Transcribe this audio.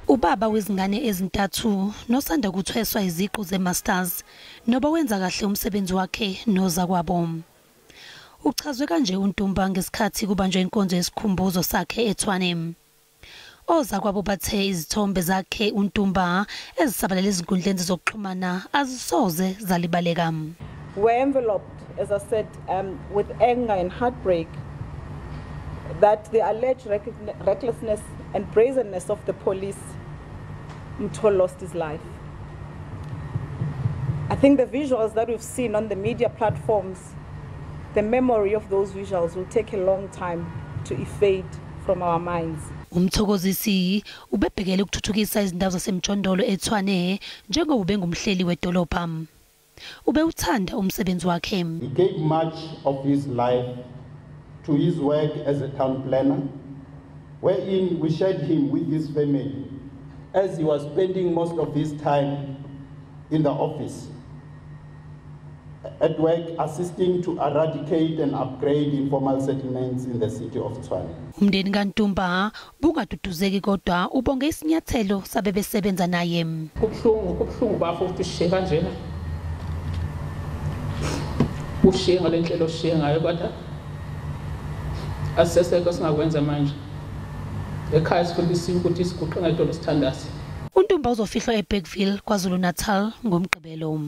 Ubaba wezingane ezintathu nosanda kuthweswa iziqu ze-masters noba wenza kahle umsebenzi wakhe nozakwabo. Uchazwe kanje uNtumba ngesikhathi kubanjwe inkonzo yesikhumbuzo sakhe eTshwane. Ozakwabo bathe izithombe zakhe uNtumba ezisabalele ezinkundleni zokuxhumana azisoze zalibaleka. We're enveloped, as I said, with anger and heartbreak that the alleged recklessness and brazenness of the police, Mtho lost his life. I think the visuals that we've seen on the media platforms, the memory of those visuals will take a long time to fade from our minds. Umthokozisi ubebhekele ukuthuthukisa izindawo zasemjondolo eTshwane njengoba ubengumhleli wedolobha. Ubewuthanda umsebenzi wakhe. He gave much of his life to his work as a town planner, wherein we shared him with his family, as he was spending most of his time in the office, at work assisting to eradicate and upgrade informal settlements in the city of Tshwane. Umndeni kaNtumba bungaduduzeki kodwa ubonge isinyathelo sabebesebenza naye. Kubuhlungu, kubuhlungu bafo ukuthi ushiye kanjena. Ushiye ngale ndlela oshiye ngayo, kodwa asisesekho singakwenza manje. Ekhaya sifundisiwe ukuthi siguqe ngedolo sithandaze. uNtumba uzofihlwa eBergville, KwaZulu-Natal, ngoMgqibelo.